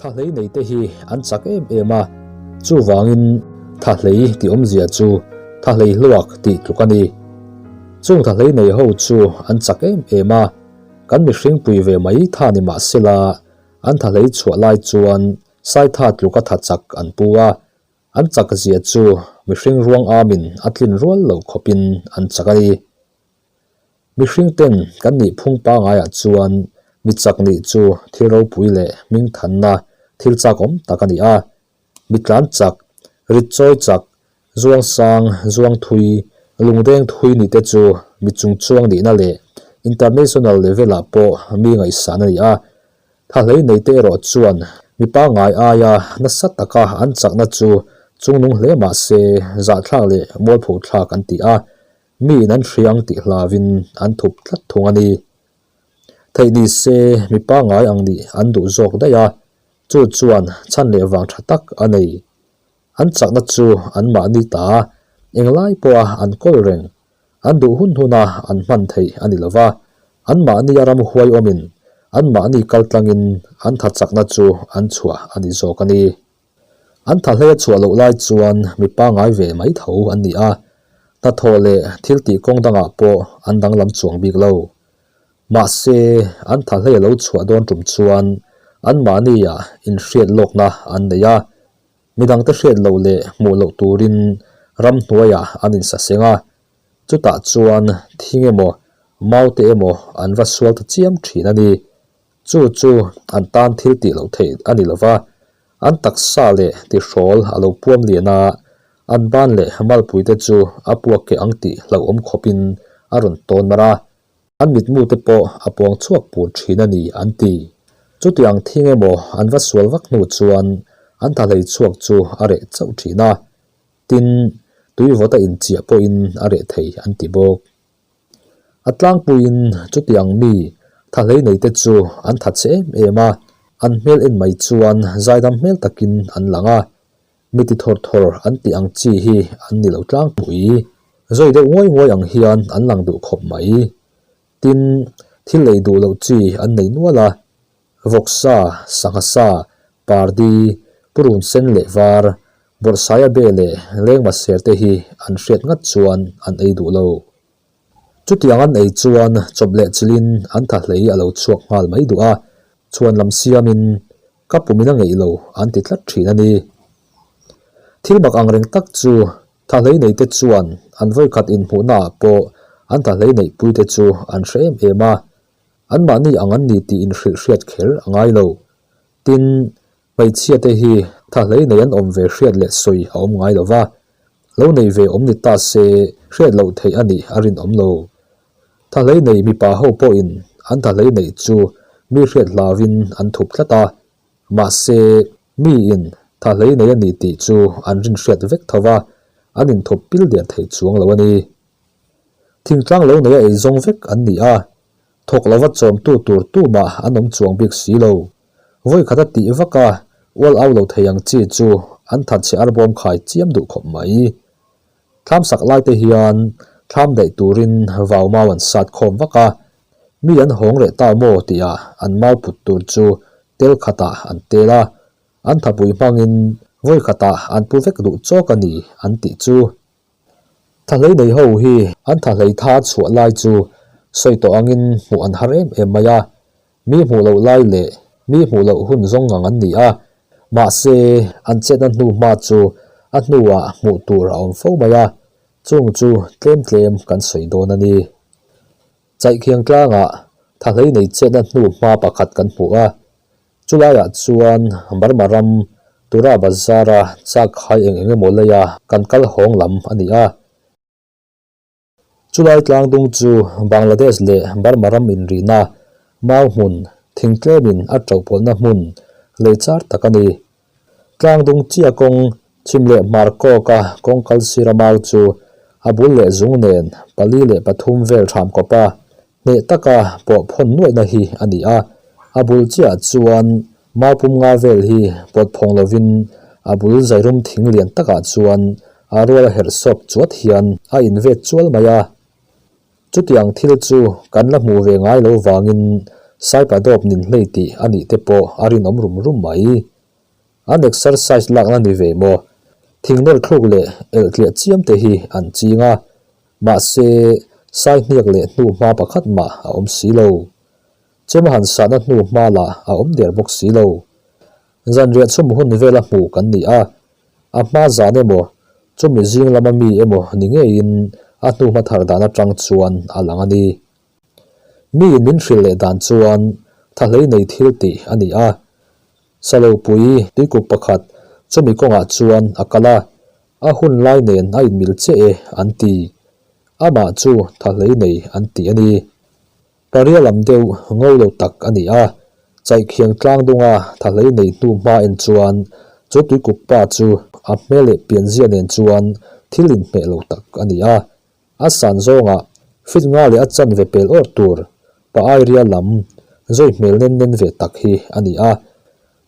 Thahlei neite hi an chak em em a, chuvangin thahlei tih awmzia chu thahlei hluak tih tluk a ni. Chung thahlei nei ho chu an chak em em a, kan mihring pui ve mai tha ni mah sela an thahlei chhuah lai chuan saitha tluka tha chak an pu a, an chak zia chu mihring ruang amin a tlin rual loh khawpin an chak a ni. Mihring ten kan nih phung pangaiah chuan mi chak nih chu thil ropui leh hming thanna thil chak awm tak a ni a. Mi tlan chak, rit chawi chak, zuang sang, zuang thui, lungdeng thui nih te chu mi chung chuang nihna leh international level ah pawh mi ngaihsan a ni a. Tha hlei nei te erawh chuan mi pangngai aia nasa taka an chakna chu chungnung hle mah se zahthlak leh mualpho thlak an ti a. Mi in an hriang tih hlauin an thup tlat thung a ni. Theih ni se mi pangngai ang nih an duh zawk daih a, chu chuan chhan leh vang tha tak a nei. An chakna chu an mahni ta, englai pawha an kawl reng, an duh hun huna an hman theih a ni lo va, an mahni a ram huai awmin an mahni kal tlangin an tha chakna chu an chhuah a ni zawk a ni. An tha hlei a chhuah loh lai chuan mi pangngai ve mai tho an ni a, hnathawh leh thil tih kawng dangah pawh an danglam chuang bik lo. Mahse, an tha hlei a lo chhuah dawn tum chuan anmahniah inhriat lawkna an nei a, midangte hriat loh leh hmuh loh turin ramhnuaiah an insaseng a, chutah chuan thing emaw maute emaw an va sual ta chiam thin a ni. Chu chu an tan thil tih loh theih a ni lova, an taksa leh tihrawl a lo puam lian a, an ban leh malpuite chu a puak keh ang tih hlauhawm khawpin a rawn tawn mar a, an mitmute pawh a puang chhuak pur thin a ni an ti. Chutiang thing emaw an va sual vak hnu chuan an thahlei chhuak chu a reh chauh thin a, tin, tuivawta inchiah pawhin a reh thei an ti bawk. A tlangpuiin chutiang mi tha hlei neite chu an tha che em em a, an hmel en mai chuan zaidam hmel takin an lang a, mi ti thawr thawr an tih ang chi hi an ni lo tlangpui. Zawi deuh nguai nguai ang hian an lang duh khawp mai. Tin, thil ei duh loh chi an nei nual a, vawksa, sangha sa, pardi, purun sen leh var, bawrhsaia be leh lengma ser te hi an hriat ngat chuan an ei duh lo. Chutiang an ei chuan chawp leh chilhin an tha hlei a lo chhuak nghal mai duh a, chhuan lam siamin ka pumin a ngeih lo an ti tlat thin a ni. Thil mak ang reng tak chu tha hlei neite chuan an vawikhat inhmuhnaah pawh an tha hlei neihpuite chu an hre em em a, Anmahni ang an ni tih inhrilh hriat kher a ngai lo. Tin, hmeichhia te hi tha hlei nei an awm ve hriat leh sawi a awm ngai lo va, lo nei ve awm ni ta se hriat loh theih a nih a rinawm lo. Tha hlei nei mipa ho pawhin an tha hlei neih chu mi hriat hlauin an thup tlat a, mahse miin tha hlei nei a ni tih chu an rinhriat vek tho va, an inthup pil der thei chuang lo a ni. Thingtlang lo neia ei zawng vek an ni a, thawk lova chawmtu tur tumah an awm chuang bik si lo. Vawi khat a tih vak a, ual au lo thei ang chi chu an that chhe arbawm khai chiam duh khawp mai. Thlam sak lai te hian thlam daih turin vau mau an sat khawm vak a, mi an hawng reh ta maw tihah an mau put tur chu tel khatah an tel a, an thapui hmangin vawi khatah an pu vek duh chawk a ni an tih chu. Thahlei nei ho hi an thahlei tha chhuah lai chu sawi tawh angin hmuh an har em em mai a, mi hmuh loh lai leh mi hmuh loh hun zawng ngang an ni a, mahse an chetna hnu hma chu a hnuah hmuh tur a awm fo mai a, chung chu tlem tlem kan sawi dawn a ni. Chaihkhiang tlangah thahlei nei chetna hnu hma pakhat kan hmu a, Chulaiah chuan Burma ram Tura Bazar-a chak khai eng eng emaw leia kan kal hawng lam a ni a. Chulai tlangdung chu Bangladesh leh Burma ram inrihna mau hmun thing tlemin a ṭohpawlhna hmun lei char tak a ni. Tlangdung chia kawng chhim leh hmar kawka kawng kal sira mau chu a bul leh zung nen 4 3 vel hram kawpa Hneh taka pawh phawn nuaihna hi a ni a, a bul chiah chuan mau pum nga vel hi pawt phawng lovin a bul zairum thing lian takah chuan a rual a herh sawp chuat hian a invet chual mai a. Chutiang thil chu kan la hmuh ve ngai lo vangin Saipadawp nin hlei tih a nih te pawh a rinawm rum rum mai. An exercise lakna ni ve maw? Thing nawr thluk leh elh tliah chiam te hi an ching a, mahse sai hniak leh hnu hma pakhat mah a awm si lo. Chem a han sahna hnu hma lah a awm der bawk si lo. Zanriah chhum hun vela hmuh kan ni a, a hma zan emaw, chumi zing lama mi emaw ni ngeiin a hnu hma thar dan atang chuan a lang a ni. Miin min hrilh leh dan chuan tha hlei nei thil tih a ni a. Salopui tuikuk pakhat chumi kawngah chuan a kal a, a hun lai nen a inmil che e an ti. Amah chu tha hlei nei an ti a ni. Paria lam deuh ngo lo tak a ni a, Chaihkhiang tlang dunga tha hlei nei hnu hma en chuan chu tuikuk pa chu a hmel leh pianzia nen chuan thil inhmeh lo tak a ni a. A san zawngah fit nga leh a chanve pel awr tur pa airia lam zawi hmel nen nen ve tak hi a ni a.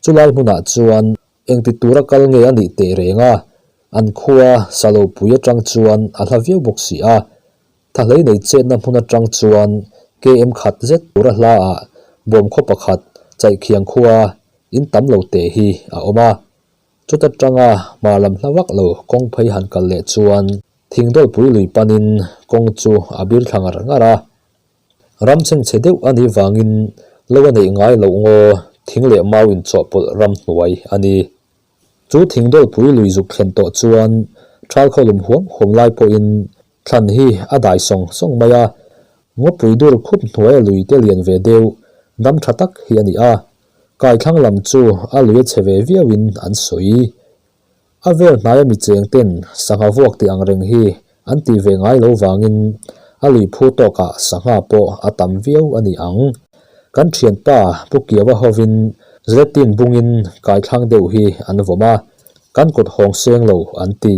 Chulai hmunah chuan engti tura kal nge a nih teh reng a, an khua Salopui atang chuan a hla viau bawk si a. Thahlei nei chetna hmun atang chuan KM khat zet tura hla ah bawm khaw pakhat Chaihkhiang khua in tam lo teh hi a awm a. Chuta tanga hmar lam hla vak lo kawng phei han kal leh chuan Thingdawlpui lui panin kawng chu a bir thla ngar ngar a. Ram chhengchhe deuh a nih vangin lo a neih ngai loh ngaw thing leh mau inchawhpawlh ram hnuai a ni. Chu Thingdawlpui lui zuk thlen tawh chuan thal khawlum huam huam lai pawhin thlan hi a dai sawng sawng mai a. Ngawpui dur khup hnuaia lui te lian ve deuh dam tha tak hi a ni a. Kaithlang lam chu a lui a che ve viauin an sawi. A vel hnaia mi cheng ten sangha vuak tih ang reng hi an tih ve ngai lo vangin a lui phu tawkah sangha pawh a tam viau a ni ang. Kan thianpa Pu Kiawa hovin Zletin bungin kaithlang deuh hi an vawm a, kan kut hawng seng lo an ti.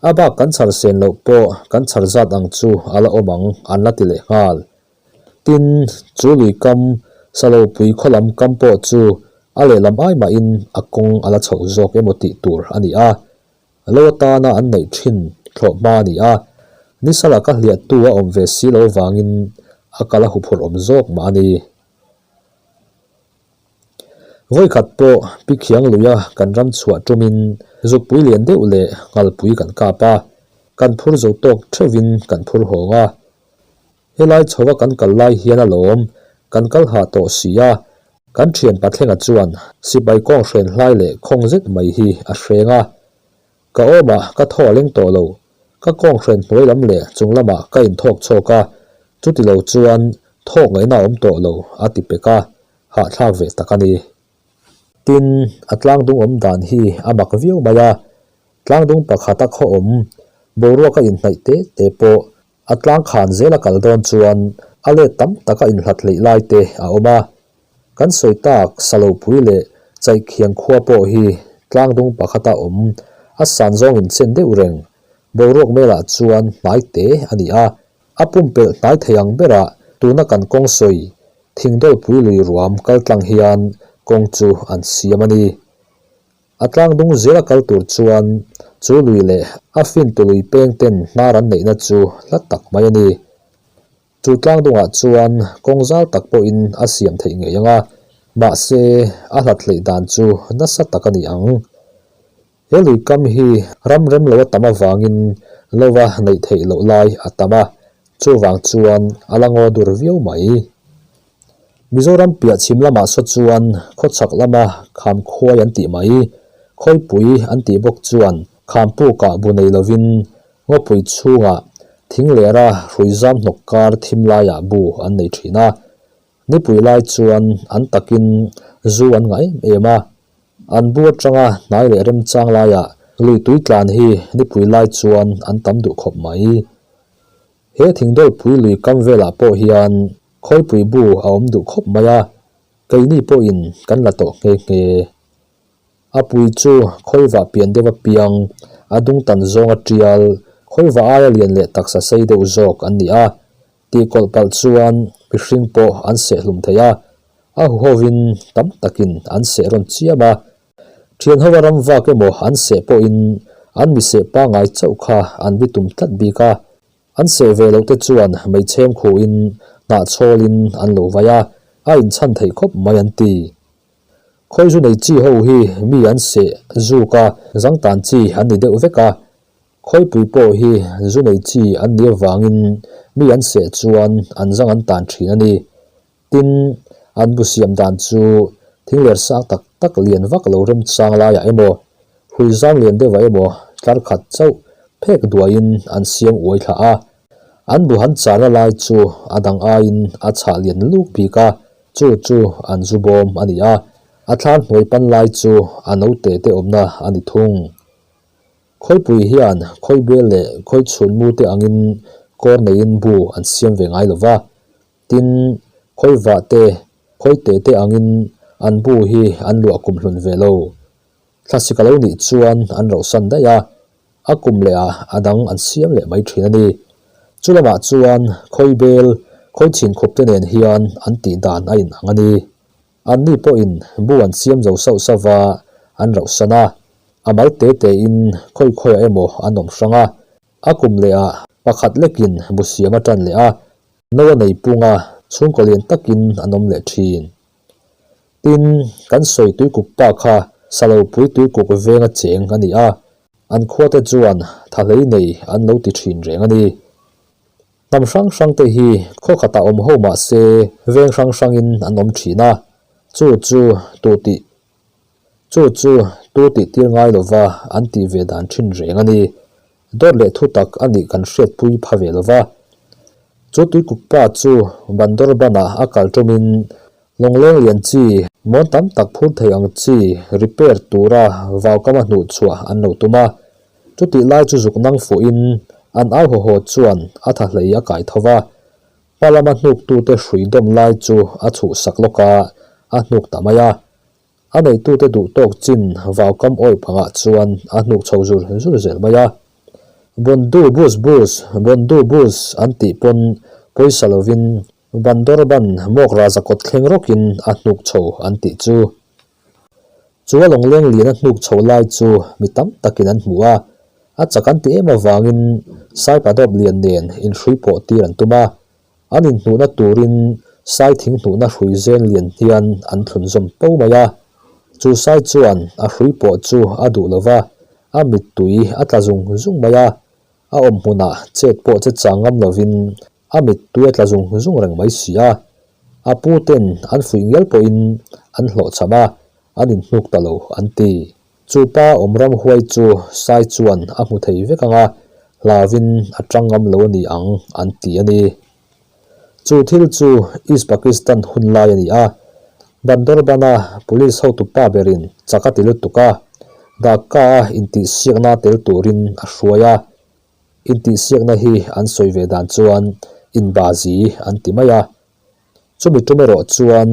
A bak kan chhar sen loh pawh kan chhar zat ang chu a la awm ang an la ti leh nghal. Tin, chu lui kam, Salopui khaw lam kam pawh chu a lehlam ai mahin a kawng a la chho zawk emaw tih tur a ni a. Lo atana an neih thin thlawh hma a ni a, nisa laka hliahtu a awm ve si lo vangin a kal a huphurh awm zawk mah a ni. Vawikhat pawh Pi Khiang luia kan ram chhuah tumin zukpui lian deuh leh nghalpui kan kap a, kan phur zo tawk theuhin kan phur hawng a. Helai chhova kan kal lai hian a lawm, kan kal hah tawh si a, kan thian Pathlenga chuan sipai kawng hren hlai leh khawng zet mai hi a hreng a. Ka awmah ka thaw a leng tawh lo, ka kawng hren hnuai lam leh chung lamah ka inthawk chhawk a, chuti lo chuan thawk ngaihna a awm tawh lo a ti pek a, hahthlak ve tak a ni. Tin, a tlangdung awm dan hi a mak viau mai a, tlangdung pakhata khaw awm, boruaka inhnaih te te pawh A tlang khan zel a kal dawn chuan a let tam taka inhlat hleih lai te a awm a. Kan sawi tak Salopui leh Chaihkhiang khua pawh hi tlangdung pakhata awm a san zawng inchen deuh reng. Boruak melah chuan hnai te a ni a. A pumpelh hnai thei ang berah tuna kan kawng sawi Thingdawlpui lui ruam kal tlang hian kawng chu an siam a ni. A tlang dung zel a kal tur chuan chu lui leh a fin tu lui peng ten hnar an neihna chu hla tak mai a ni. Chu tlang dungah chuan kawng zal tak pawhin a siam theih ngei ang a, mahse a hlat hleih dan chu nasa tak a ni ang. He lui kam hi ram rem lo a tam avangin lova neih theih loh lai a tam a, chuvang chuan a la ngaw dur viau mai. Mizoram piah chhim lamah saw chuan khawchhak lama kham khuai an tih mai, khawipui an tih bawk chuan kham pukah bu nei lovin ngawpui chhungah thing lera hrui zam hnawk kar thim laiah bu an nei thin a. Nipui lai chuan an takin zu an ngah em em a, an bu atanga hnai leh remchang laiah lui tui tlan hi nipui lai chuan an tam duh khawp mai. He thingdawlpui lui kam velah pawh hian Khawipui bu a awm duh khawp mai a, keini pawhin kan la tawh nghe nghe. A pui chu khawivah pian deuh apiang, a dung tan zawng a tial, khawivah aia lian leh taksa sei deuh zawk an ni a, tih kawlh palh chuan mihring pawh an seh hlum thei a, a huhovin tam takin an seh rawn chiam a. Thianhova ram vak emaw an seh pawhin an mi seh pangngai chauh kha an bitum tlat bik a, An seh ve loh te chuan meichhem khuhin hnah chhawlin an lo vai a. a inchhan theih khawp mai an ti. Khawi zu nei chi ho hi mi an seh zuk a, zangtan chi an ni deuh vek a. Khawipui pawh hi zu nei chi an nih avangin mi an seh chuan an zang an tan thin a ni. Tin, an bu siam dan chu thingler sang tak tak lian vak lo remchang laiah emaw, hrui zang lian deuhah emaw tlar khat chauh phek duaiin an siam uai thlah a. An bu han charna lai chu a dang aiin a chhah lian luk bik a, chu chu an zu bawm a ni a, a thlan hnuai pan lai chu a note te awmna a ni thung. Khawipui hian khawibel leh khawichhunmu te angin kawr neiin bu an siam ve ngai lo va, tin, khawivah te, khawite te angin an bu hi an luah kumhlun ve lo. Thlasik a lo nih chuan an rohsan daih a, a kum leh ah a dang an siam leh mai thin a ni. Chu lamah chuan khawibel, khawichhin khup te nen hian an tih dan a inang a ni. Anni pawhin bu an siam zo sauh sauh va, an rohsan a, a mal te te in khawi khawiah emaw an awm hrang a, a kum leh ah pakhat lekin bu siam a tan leh a, no a nei pung a, chhungkaw lian takin an awm leh thin. Tin, kan sawi tuikuk pa kha Salopui tuikuk venga cheng a ni a, an khuate chuan tha hlei nei an lo ti thin reng a ni. Hnam hrang hrang te hi khaw khatah awm ho mah se veng hrang hrangin an awm thin a, chu chu tu tih chu chu tu tih tir ngai lova an tih ve dan thin reng a ni. Dawt leh thu tak a nih kan hriatpui pha ve lova. Chu tuikuk pa chu Bandor banah a kal tawmin lawngleng lian chi mawn tam tak phur thei ang chi repair tura vaukama hnuh chhuah an lo tum a. Chutih lai chu zuk nang fuhin an au haw haw chuan a tha hlei a kai tho va. Hma lama hnuktute hrui dawm lai chu a chhuhsak lawk a, a hnuk ta mai a. A neitute duh tawk chin vaukam awi pangah chuan a hnuk chho zur zur zel mai a. Bondu bus bus, bondu bus an tih pawn pawisa lovin Bandorban mawk raza kawt thleng rawkin a hnuk chho an tih chu. Chu a lawngleng lian a hnuk chho lai chu mi tam takin an hmu a, a chak an ti em avangin Saipadawp lian nen inhrui pawh tir an tum a. An inhnuhna turin sai thing hnuhna hrui zeng lian hian an thlun zawm po mai a. Chu sai chuan a hrui pawh chu a duh lo va, a mittui a tla zung zung mai a. A awm hmunah chet pawh che chang ngam lovin a mittui a tla zung zung reng mai si a. A pu ten an fuih ngial pawhin an hlawhchham a, an inhnuk ta lo an ti. Chu pa awm ramhuai chu sai chuan a hmu thei vek ang a, hlauvin a tang ngam lo a ni ang an ti a ni. Chu thil chu East Pakistan hun lai a ni a, Bandorban-a police hotu pa berin chak a ti lutuk a, Dhaka-a intihsiakna tel turin a hruai a. Intihsiakna hi an sawi ve dan chuan inbazi an ti mai a. Chumi tum erawh chuan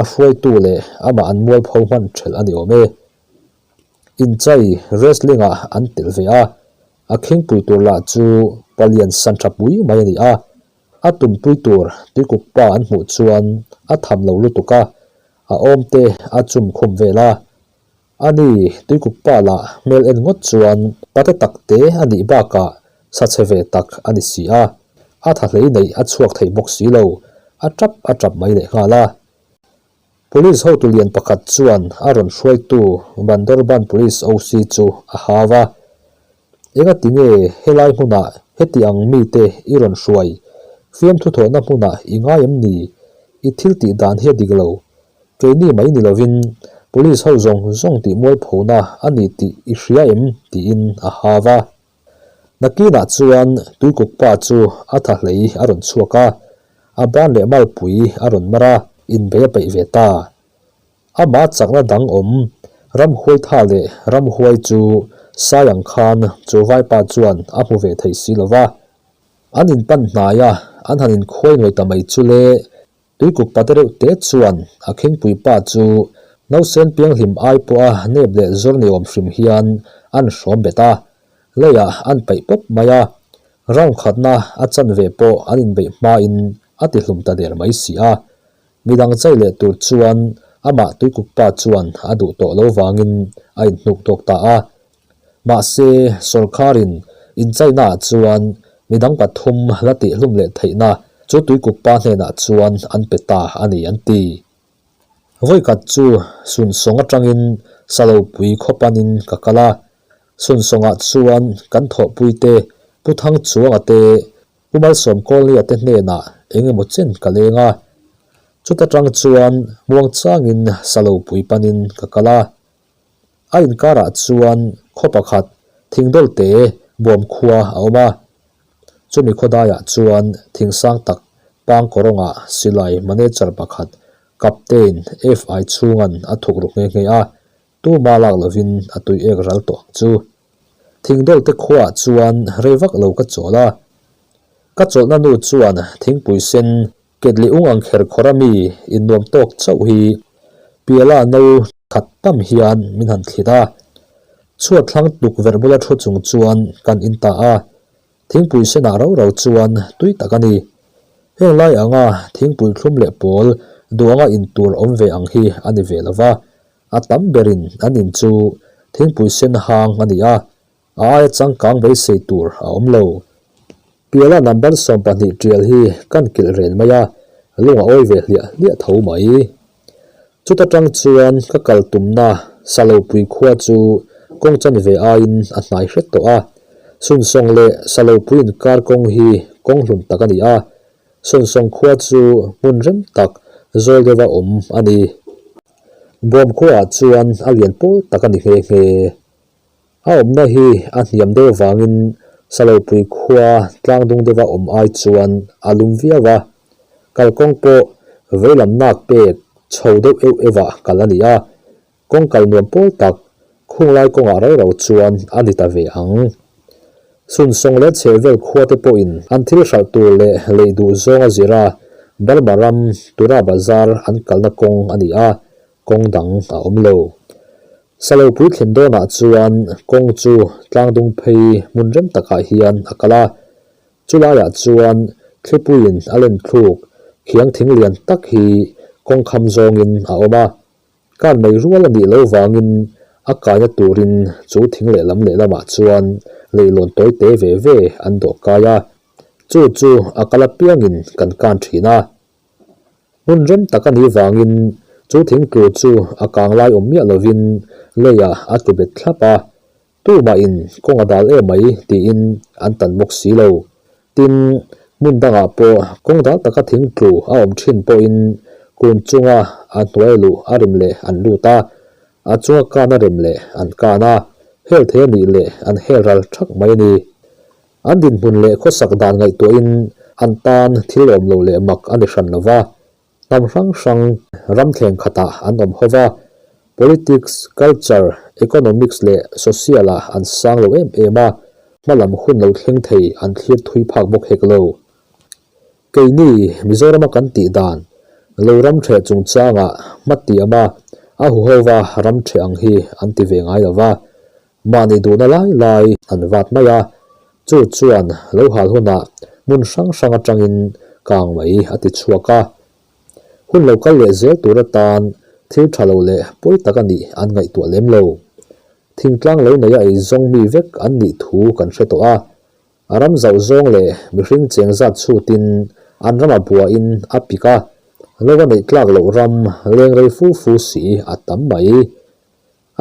a hruaitu leh amah an mualpho hman thelh a ni awm e. Inchai wrestling-ah an telh ve a, a khingpui tur lah chu palian san tha pui mai a ni a. A tumpui tur tuikuk pa an hmuh chuan a tham lo lutuk a, a awm te a chum khum vel a. Ani, tuikuk pa lah hmel en ngawt chuan pate tak te a nih bakah sa chhe ve tak a ni si a, a tha hlei neih a chhuak thei bawk si lo, a tap a tap mai leh nghal a. Police hotu lian pakhat chuan a rawn hruaitu Bandorban Police OC chu a hau a, Engati nge helai hmunah heti ang mite i rawn hruai? Fiamthu thawhna hmunah i ngai em ni? I thil tih dan hi a dik lo. Keini mai ni lovin Police ho zawng zawng tih mualphona a ni tih i hria em? tiin a hau a. Nakinah chuan tuikuk pa chu a tha hlei a rawn chhuak a, a ban leh malpui a rawn mar a, inbei a peih ve ta. Amah chakna dang awm ramhuai tha leh ramhuai chu sai ang khan chu vaipa chuan a hmu ve thei si lo va. An inpan hnai a, an han inkhuai ngei ta mai chu le. Tuikuk pate reuh te chuan a khingpui pa chu nausen pianghlim ai pawha nep leh zawr ni awm hrim hian an hrawm bet a, leiah an paih pawp mai a. Round khatna a chanve pawh an inbeih hmain a tihlum ta der mai si a. Midang chai leh tur chuan amah tuikuk pa chuan a duh tawh lo vangin a inhnuk tawk ta a. Mahse, sawrkharin inchainaah chuan midang pathum la tihhlum leh theihna chu tuikuk pa hnenah chuan an pe ta a ni an ti. Vawikhat chu Sunsawng atangin Salopui khaw panin ka kal a, Sunsawngah chuan kan thawhpuite Pu Thangchuanga te, Pu Malsawm Kawlnia te hnenah eng emaw chen ka leng a. Chuta tang chuan muangchangin Salopui panin ka kal a. A inkarah chuan khaw pakhat thingdawlte bawm khua a awm a. Chumi khawdaiah chuan thingsang tak pangkawrawngah silai manager pakhat Captain FI chhunga'n a thuk ru nghe nghe a, tuma lak lovin a tui ek ral tawh ang chu. Thingdawlte khuaah chuan rei vak lo ka chawl a. Ka chawlhna nu chuan thingpui sen Ketli ung ang kher khawr a mi innuam tawk chauh hi Piala no khat tam hian min han thlit a. Chhuat thlang tukverh bula thu chung chuan kan in ta a, thingpui senah rau rau chuan tui tak a ni. Heng lai anga thingpui thlum leh pawl duh anga in tur awm ve ang hi a ni ve lo va, a tam berin an in chu thingpui sen hang a ni a, A aia changkang beisei tur a awm lo. Piala number 12 tial hi kan kilh ren mai a, lung a awi ve hliah hliah tho mai. Chuta tang chuan ka kal tumna Salopui khua chu kawng chan ve aiin a hnai hret tawh a. Sunsawng leh Salopui inkar kawng hi kawng hlun tak a ni a, Sunsawng khua chu hmun rem tak zawl deuha awm a ni. Bawm khuaah chuan a lian pawl tak a ni nghe nghe. A awmna hi a hniam deuh avangin Salopui khua tlangdung deuha awm ai chuan a lum viau a, kalkawng pawh veilam nak pek chho deuh euh euhah kal a ni a, kawng kal nuam pawl tak khunglai kawngah rau rau chuan a ni ta ve ang. Sunsawng leh chhehvel khua te pawhin an thil hralh tur leh lei duh zawng a zir a, Burma ram Tura Bazar an kalna kawng a ni a, kawng dang a awm lo. Salopui thlen dawnah chuan kawng chu tlangdung phei hmun rem takah hian a kal a, chulaiah chuan thlipuiin a len thluk khiang thing lian tak hi kawng kham zawngin a awm a, kan mai rual a nih lo vangin a kaina turin chu thing lehlam lehlamah chuan leihlawn tawi te ve ve an dawh kai a, chu chu a kal apiangin kan kan thin a. Hmun rem tak a nih vangin chu thingtlu chu a kang lai awm miah lovin leiah a tlu bet thlap a, tumahin kawng a dal em mai tiin an tan bawk si lo. Tin, hmun dangah pawh kawng dal taka thingtlu a awm thin pawhin kun chunga a hnuai luh a rem leh an lut a, a chunga kan a rem leh an kan a, hel thei a nih leh an hel ral thak mai a ni. An dinhmun leh khawsak dan ngaihtuahin an tan thil awm lo leh mak a ni hran lo va, hnam hrang hrang ram thleng khatah an awm ho va, politics, culture, economics leh social-ah an sang lo em em a, hmalam hun lo thleng thei an thlir thui phak bawk hek lo. Keini Mizorama kan tih dan, lo ram ṭheh chungchangah hmatiama a huhova ram ṭheh ang hi an ti ve ngai lo va, Mahni duhna lai lai an vat mai a, chu chuan lo hal hunah hmun hrang hrang atangin kang mai a ti chhuak a. Hun lo kal leh zel tur atan thil tha lo leh pawi tak a nih an ngaihtuah lem lo. Thingtlang lo neia eizawng mi vek an nih thu kan hre tawh a, a ram zauh zawng leh mihring cheng zat chhutin an rama buain a pik a, lo a neih tlak loh ram leng rei fu fu si a tam mai.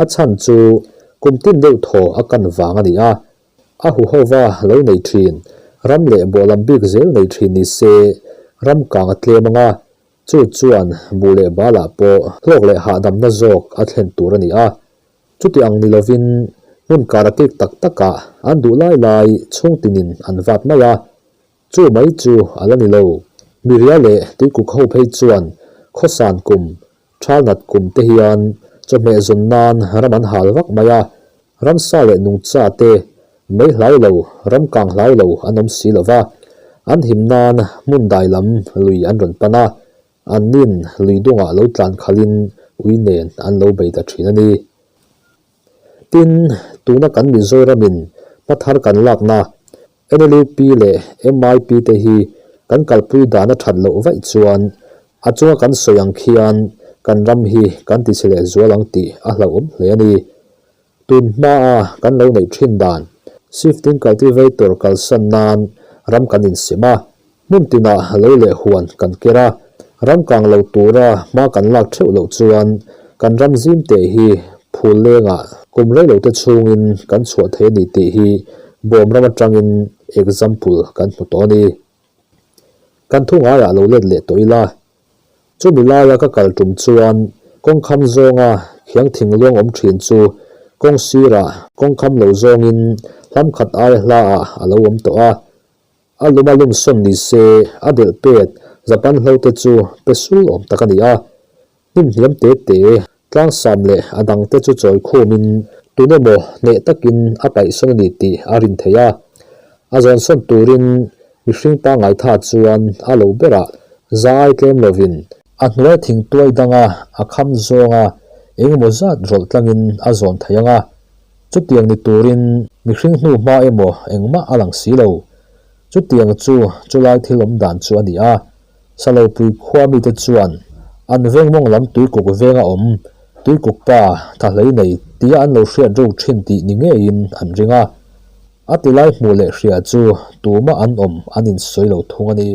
A chhan chu kum tin deuh thaw a kan vang a ni a, a huhova lo nei thin, ram leh bawhlam bik zel nei thin ni se ram kang a tlem ang a, chu chuan buh leh balah pawh hlawk leh hahdamna zawk a thlen tur a ni a. Chuti ang ni lovin hmun kar a kik tak takah an duh lai lai chhung tinin an vat mai a, Chu mai chu a la ni lo. Miria leh tuikuk ho phei chuan khawsan kum, thalnat kum te hian chawhmeh zawn nan ram an hal vak mai a, ramsa leh nungcha te mei hlau lo, ram kang hlau lo an awm si lo va, an him nan hmun dai lam lui an rawn pan a, an nin lui dungah lo tlan khalhin ui nen an lo bei ta thin a ni. Tin, tuna kan Mizoramin hmathar kan lakna NLUP leh MIP te hi kan kalpui dan a that loh vaih chuan a chunga kan sawi ang khian kan ram hi kan ti chhe leh zual ang tih a hlauhawm hle a ni. Tun hmaa kan lo neih thin dan shifting cultivator kalsan nan ram kan insem a. Hmun tinah lo leh huan kan ker a, ram kang lo tura hma kan lak theuh loh chuan kan ram zim teh hi phul lengah kum rei lo te chhungin kan chhuah thei a ni tih hi bawm ram atangin example kan hmu tawh a ni. Kan thu ngaiah lo let leh tawh ila. Chumi laia ka kal tum chuan kawngkham zawnga khiang thingluang awm thin chu kawng sirah kawngkham lo zawngin hlam khat aia hlaah a lo awm tawh a. A luma lum sawn ni se a delh pet Japan hlo te chu pe sul awm tak a ni a. Hnim hniam te te, tlangsam leh a dang te chu chawi khumin tun emaw hneh takin a paih sawn a ni tih a rin theih a. A zawn sawn turin mihring pangngai tha chuan a lo berah za ai tlem lovin a hnuai thingtuai danga a kham zawnga engemaw zat rawlh tlangin a zawn thei ang a. Chutiang ni turin mihring hnu hma emaw engmah a lang si lo. Chutiang chu chulai thil awm dan chu a ni a. Salopui khua mite chuan an veng mawng lam tuikuk venga awm tuikuk pa tha hlei nei tia an lo hriat ruk thin tih ni ngeiin an ring a. A tilai hmuh leh hria chu tumah an awm an insawi lo thung a ni.